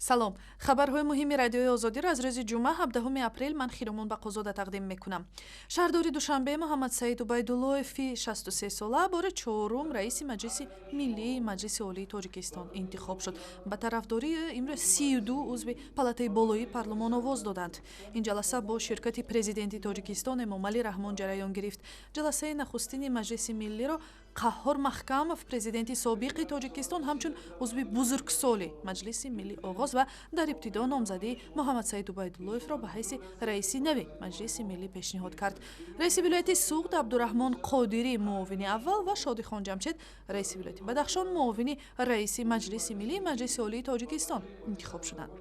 Салом, хабарҳои муҳими Радиои Озодиро аз рӯзи ҷумъа, 17 апрел, ман Хиромон Бақозода тақдим мекунам. Шаҳрдори Душанбе Муҳаммадсаид Убайдуллоеви 63 сола бори чорум раиси Маҷлиси Миллии Маҷлиси Олии Тоҷикистон интихоб шуд. Ба тарафдории ӯ имрӯз 32 узви палатаи болоии парлумон овоз доданд. Ин ҷаласа бо ширкати Президенти Тоҷикистон Эмомалӣ Раҳмон ҷараён гирифт. Ҷаласаи нахустини Маҷлиси Миллиро Қаҳҳор Маҳкамов, президенти собиқи Тоҷикистон, ҳамчун узви бузургсоли Маҷлиси Миллӣ оғоз ва дар ибтидо номзадии Муҳаммадсаид Убайдуллоевро ба ҳайси раиси нави Маҷлиси Миллӣ пешниҳод кард. Раиси вилояти Суғд Абдураҳмон Қодирӣ муовини аввал ва Шодихон Ҷамшед, раиси вилояти Бадахшон, муовини раиси Маҷлиси Миллии Маҷлиси Олии Тоҷикистон интихоб шуданд.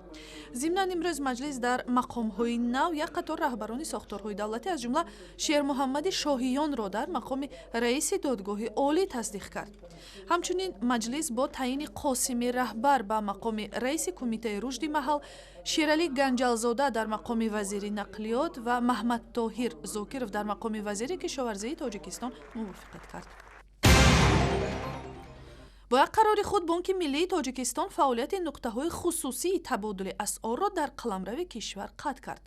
Зимнан, имрӯз маҷлис дар мақомҳои нав як қатор раҳбарони сохторҳои давлатӣ, аз ҷумла Шермуҳаммади Шоҳиёнро дар мақоми раиси Додгоҳи Олӣ тасдиқ кард. Ҳамчунин маҷлис бо таъйини Қосими Раҳбар ба мақоми раиси Кумитаи рушди маҳал, Шералӣ Ганҷалзода дар мақоми вазири нақлиёт ва Маҳмадтоҳир Зокиров дар мақоми вазири кишоварзии Тоҷикистон мувофиқат кард. Бо як қарори худ Бонки Миллии Тоҷикистон фаъолияти нуқтаҳои хусусии табодули асъорро дар қаламрави кишвар қатъ кард.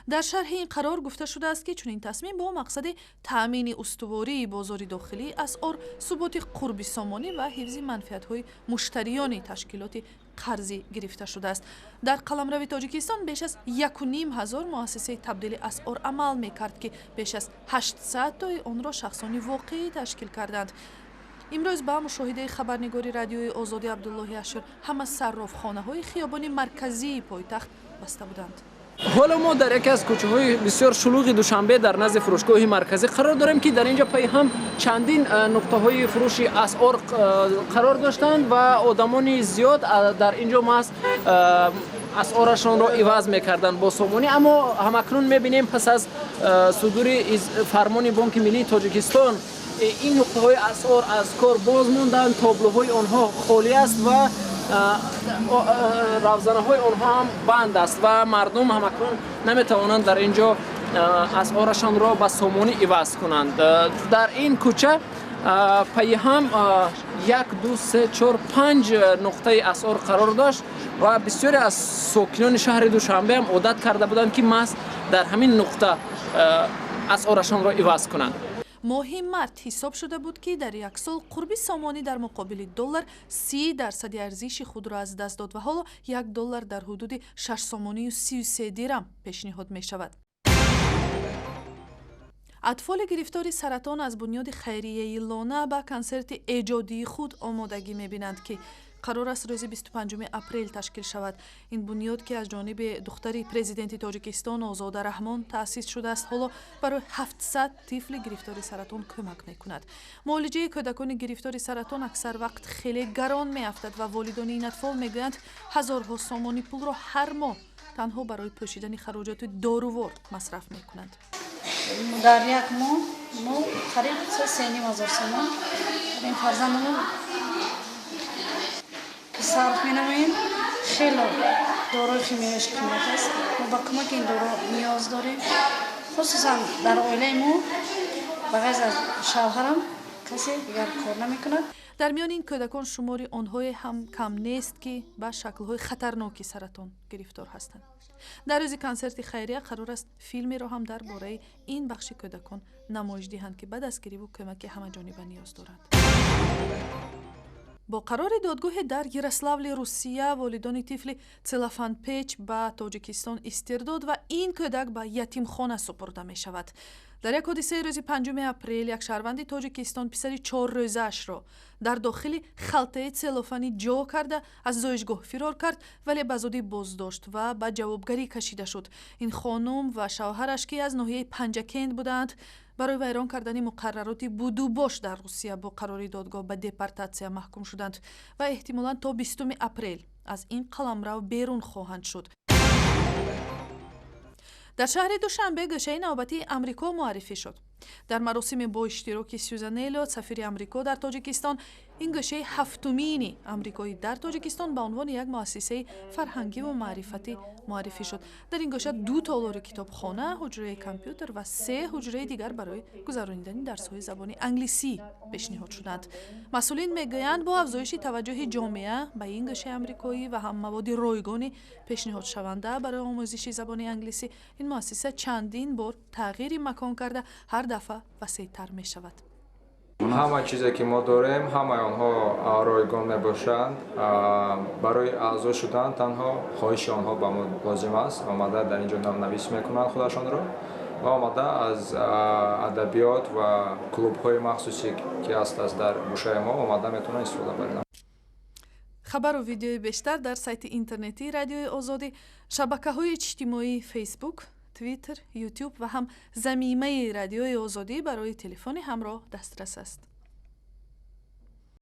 Дар шарҳи ин қарор гуфта шудааст, ки чунин тасмим бо мақсади таъмини устувории бозори дохилии асъор, суботи қурби сомонӣ ва ҳифзи манфиатҳои муштариёни ташкилоти қарзӣ гирифта шудааст. Дар қаламрави Тоҷикистон беш аз 1500 муассисаи табдили асъор амал мекард, ки беш аз 800 тои онро шахсони воқеӣ ташкил карданд. Имрӯз, ба мушоҳидаи хабарнигори Радиои Озодӣ Абдуллоҳи Ашир, ҳама саррофхонаҳои хиёбони марказии пойтахт баста буданд. Ҳоло мо дар яке аз кӯчаҳои бисёр шулуғи Душанбе, дар назди фурӯшгоҳи марказӣ қарор дорем, ки дар ин ҷо пайи ҳам чандин нуқтаҳои фурӯши асъор қарор доштанд ва одамони зиёд дар ин ҷо маҳз асъорашонро иваз мекарданд бо сомонӣ. Аммо ҳамакнун мебинем, пас аз судури фармони Бонки Миллии Тоҷикистон, ин нуқтаҳои асъор аз кор боз монданд, тоблоҳои онҳо холӣ аст ва равзанаҳои онҳо ҳам банд аст ва мардум ҳамакнун наметавонанд дар ин ҷо асъорашонро ба сомонӣ иваз кунанд. Дар ин кӯча пайи ҳам як, ду, се, чор, панҷ нуқтаи асъор қарор дошт ва бисёре аз сокинони шаҳри Душанбе ҳам одат карда буданд, ки маҳз дар ҳамин нуқта асъорашонро иваз кунанд. Моҳи март ҳисоб шуда буд, ки дар як сол қурби сомонӣ дар муқобили доллар 30 дарсади арзиши худро аз даст дод ва ҳоло 1 доллар дар ҳудуди 6 сомонию 33 дирам пешниҳод мешавад. Атфоли гирифтори саратон аз бунёди хайрияи «Лона» ба консерти эҷодии худ омодагӣ мебинанд, ки қарор аст рӯзи 25 апрел ташкил шавад. Ин бунёд, ки аз ҷониби духтари Президенти Тоҷикистон Озода Раҳмон таъсис шудааст, ҳоло барои 700 тифли гирифтори саратон кӯмак мекунад. Муолиҷаи кӯдакони гирифтори саратон аксар вақт хеле гарон меафтад ва волидони ин атфол мегӯянд, ҳазорҳо сомонӣ пулро ҳар моҳ танҳо барои пӯшидани хароҷоти дорувор масраф мекунанд. Дар як моҳ мо қариб 3,5 ҳазор сомон ин фарзандамон сарф менамоем. Хело дорои химиявиш қимат аст. Мо ба кӯмаки ин доро ниёз дорем. Хусусан дар оилаи мо ба ғайр аз шавҳарам касе дигар кор намекунад. Дар миёни ин кӯдакон шумори онҳое ҳам кам нест, ки ба шаклҳои хатарноки саратон гирифтор ҳастанд. Дар рӯзи консерти хайрия қарор аст филмеро ҳам дар бораи ин бахши кӯдакон намоиш диҳанд, ки ба дастгириву кӯмаки ҳамаҷониба ниёз доранд. Бо қарори додгоҳе дар Ярославли Русия волидони тифли целлофанпеч ба Тоҷикистон истирдод ва ин кӯдак ба ятимхона супурда мешавад. Дар як ҳодисаи рӯзи 5 апрел як шаҳрванди Тоҷикистон писари 4 рӯзаашро дар дохили халтаи целлофанӣ ҷо карда, аз зоишгоҳ фирор кард, вале ба зудӣ боздошт ва ба ҷавобгарӣ кашида шуд. Ин хонум ва шавҳараш, ки аз ноҳияи Панҷакент буданд, барои вайрон кардани муқаррароти будубош дар Русия бо қарори додгоҳ ба депортатсия маҳкум шуданд ва эҳтимолан то 20 апрел аз ин қаламрав берун хоҳанд шуд. Дар шаҳри Душанбе гӯшаи навбатии Амрико муаррифӣ шуд. Дар маросими бо иштироки Сюзан Эллиот, сафири Амрико дар Тоҷикистон, ин гӯшаи ҳафтумини амрикоӣ дар Тоҷикистон ба унвони як муассисаи фарҳангиву маърифатӣ муаррифӣ шуд. Дар ин гӯша ду толори китобхона, ҳуҷраи компютер ва се ҳуҷраи дигар барои гузаронидани дарсҳои забони англисӣ пешниҳод шуданд. Масъулин мегӯянд, бо афзоиши таваҷҷӯҳи ҷомеа ба ин гӯшаи амрикоӣ ва ҳам маводи ройгони пешниҳодшаванда барои омӯзиши забони англисӣ, ин муассиса чандин бор тағйири макон карда, ҳар дафъа васеътар мешавад. Ҳама чизе, ки мо дорем, ҳамаи онҳо ройгон мебошанд. Барои аъзо шудан танҳо хоҳиши онҳо ба мо лозим аст. Омада дар ин ҷо номнавис мекунанд худашонро ва омада аз адабиёт ва клубҳои махсусе, ки ҳаст аст дар гӯшаи мо, омада метавонанд истифода баранд. Хабару видеои бештар дар сайти интернетии Радиои Озодӣ, шабакаҳои иҷтимоии Фейсбук, Твиттер, Ютуб ва ҳам замимаи Радиои Озодӣ барои телефони ҳамроҳ дастрас аст.